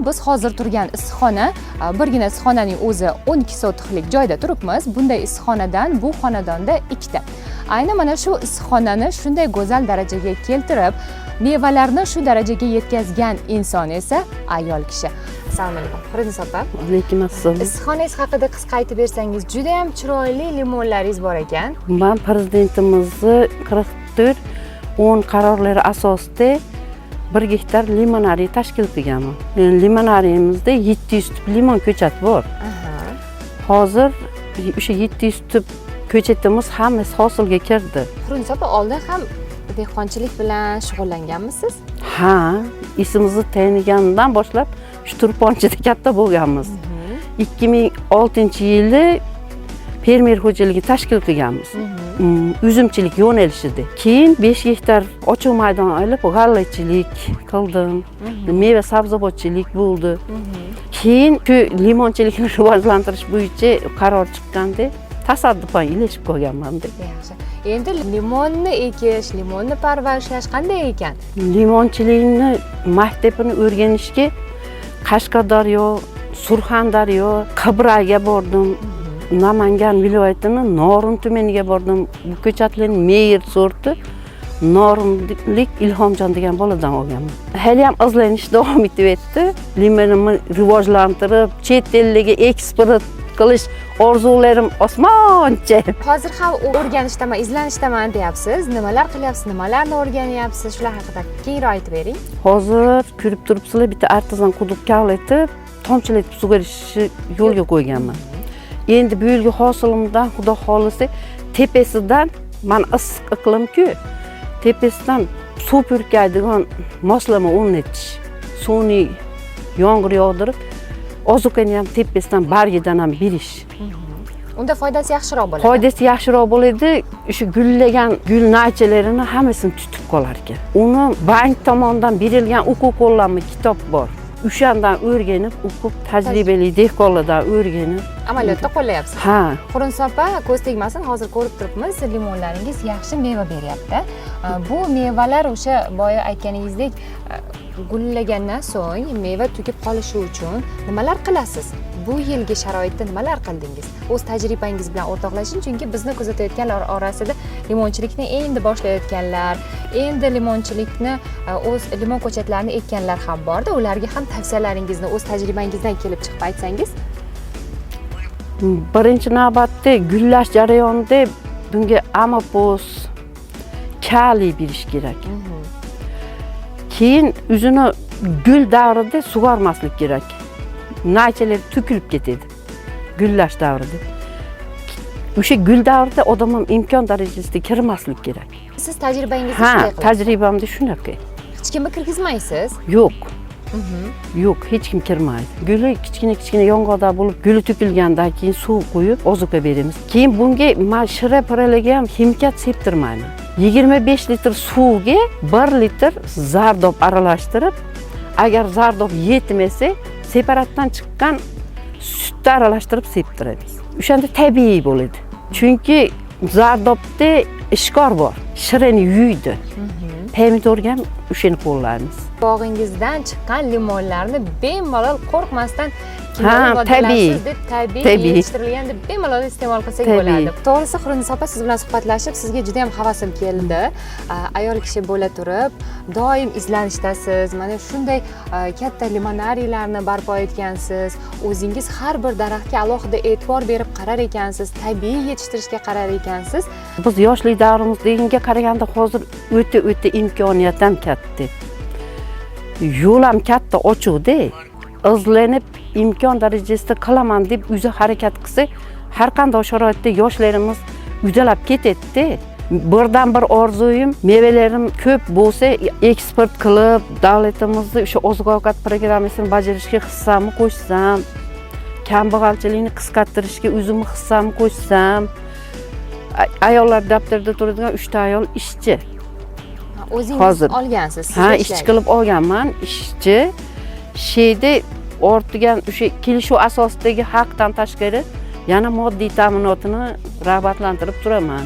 Biz hozir turgan issiqxona, birgina issiqxonaning o'zi 12 sotixlik joyda turibmiz. Bunday issiqxonadan bu xonadonda ikkita. Aynan mana shu issiqxonani shunday go'zal darajaga keltirib, mevalarni shu darajaga yetkazgan inson esa ayol kishi. Assalomu alaykum, Xurniso opa. Alaykum assalom. Issiqxonangiz haqida qisqa aytib bersangiz. Juda ham chiroyli limonlaringiz bor ekan. Man prezidentimizni 44 10 qarorlari asosida 1 gektar limonariy tashkil qilganman. Limonariyimizda 700 tup limon ko'chati bor. Hozir o'sha 700 tup ko'chatimiz hammasi hosilga kirdi. Xurniso opa, oldin ham dehqonchilik bilan shug'ullanganmisiz? Ha, esimizni tanigandan boshlab shu Turponchida katta bo'lganmiz. 2006-yili fermer xo'jaligi tashkil qilganmiz. Uzumchilik yo'nalishida. Keyin 5 gektar ochiq maydon olib, g'allachilik qildim. Meva sabzavotchilik bo'ldi. Keyin shu limonchilikni rivojlantirish bo'yicha qaror chiqqanda, tasodifan ilashib qolganman. Yaxshi, endi limonni ekish, limonni parvarishlash qanday ekan? Limonchilikni maktabini o'rganishga Qashqadaryo, Surxondaryo, Qibrayga bordim. Namangan viloyatini Norin tumaniga bordim. Bu ko'chatlarni Meyer sorti norinlik Ilhomjon degan boladan olganman. Hali ham izlanish davom etyapti. Limonimni rivojlantirib, chet ellarga eksport qilish orzularim osmoncha. Hozir ham o'rganishdaman, izlanishdaman deyapsiz. Nimalar qilyapsiz, nimalarni o'rganyapsiz, shular haqida kengroq aytib bering. Hozir ko'rib turibsizlar, bitta artezan quduq kavlatib, tomchilatib sug'orishni yo'lga qo'yganman. Endi bu yilgi hosilimdan, xudo xohlasa, tepasidan, mana issiq iqlimku, tepasidan suv purkaydigan moslama o'rnatish, suvni yomg'ir yog'dirib, ozuqani ham tepasidan, bargidan ham berish. Unda foydasi yaxshiroq bo'ladi. Foydasi yaxshiroq bo'ladi. O'sha gullagan gul naychalarini hammasini tutib qolar ekan. Uni bank tomonidan berilgan o'quv qo'llanma kitob bor, o'shandan o'rganib o'qib, tajribali dehqonlardan o'rganib Amaliyotda qo'llayapsiz. Ha. Xurniso opa, ko'z tegmasin, hozir ko'rib turibmiz, limonlaringiz yaxshi meva beryapti. Bu mevalar o'sha boya aytganingizdek, gullagandan so'ng meva tugib qolishi uchun nimalar qilasiz? Bu yilgi sharoitda nimalar qildingiz? O'z tajribangiz bilan o'rtoqlashing, chunki bizni kuzatayotganlar orasida limonchilikni endi boshlayotganlar, endi limonchilikni, o'z limon ko'chatlarini ekkanlar ham borda. Ularga ham tavsiyalaringizni o'z tajribangizdan kelib chiqib aytsangiz. Birinchi navbatda gullash jarayonida bunga amofos, kaliy berish kerak. Keyin o'zini gul davrida sug'ormaslik kerak, naychalar to'kilib ketadi gullash davrida. O'sha gul davrida odam ham imkon darajasida kirmaslik kerak. Siz tajribangizni Ha. shunday qilasiz. Tajribamda shunaqa. Hech kimni kirgizmaysiz. Yo'q, yo'q, hech kim kirmaydi. Guli kichkina kichkina yong'oqda bo'lib, guli to'kilgandan keyin suv quyib, ozuqa beramiz. Keyin bunga man shira piralarga ham ximikat septirmayman. 25 litr suvga 1 litr zardob aralashtirib, agar zardob yetmasa, separatdan chiqqan sutni aralashtirib septiramiz. O'shanda tabiiy bo'ladi, chunki zardobda ishqor bor, shirani yuydi. Pomidorga ham o'shani qo'llaymiz. Bog'ingizdan chiqqan limonlarni bemalol, qo'rqmasdan kimyoviy Ha, moddalarsiz tabiiy. deb, tabiiy Tabiiy. yetishtirilgan deb bemalol iste'mol qilsak Tabiiy. bo'ladi. To'g'risi, Xurniso opa, siz bilan suhbatlashib, sizga juda ham havasim keldi. Ayol kishi bo'la turib, doim izlanishdasiz. Mana shunday katta limonariylarni barpo etgansiz. O'zingiz har bir daraxtga alohida e'tibor berib qarar ekansiz, tabiiy yetishtirishga qarar ekansiz. Biz yoshlik davrimizdagiga qaraganda hozir o'ta o'ta imkoniyat ham katta, yo'l ham katta ochiqda. Izlanib, imkon darajasida qilaman deb o'zi harakat qilsa, har qanday sharoitda yoshlarimiz udalab ketadida. Birdan bir orzuyim, mevalarim ko'p bo'lsa, eksport qilib, davlatimizni o'sha oziq ovqat programmasini bajarishga hissamni qo'shsam, kambag'alchilikni qisqartirishga o'zimni hissamni qo'shsam. Ayollar daftarida turadigan uchta ayol ishchi. O'zingiz Hozir. olgansiz, sizda Ha, ishlaydi. Ishchi qilib olganman, ishchi. Sheyda ortgan o'sha kelishuv asosidagi haqdan tashqari yana moddiy ta'minotini rag'batlantirib turaman.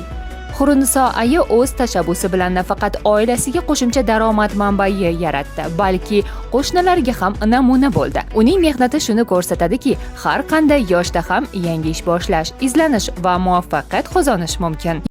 Hurniso aya o'z tashabbusi bilan nafaqat oilasiga qo'shimcha daromad manbai yaratdi, balki qo'shnilariga ham namuna bo'ldi. Uning mehnati shuni ko'rsatadiki, har qanday yoshda ham yangi ish boshlash, izlanish va muvaffaqiyat qozonish mumkin.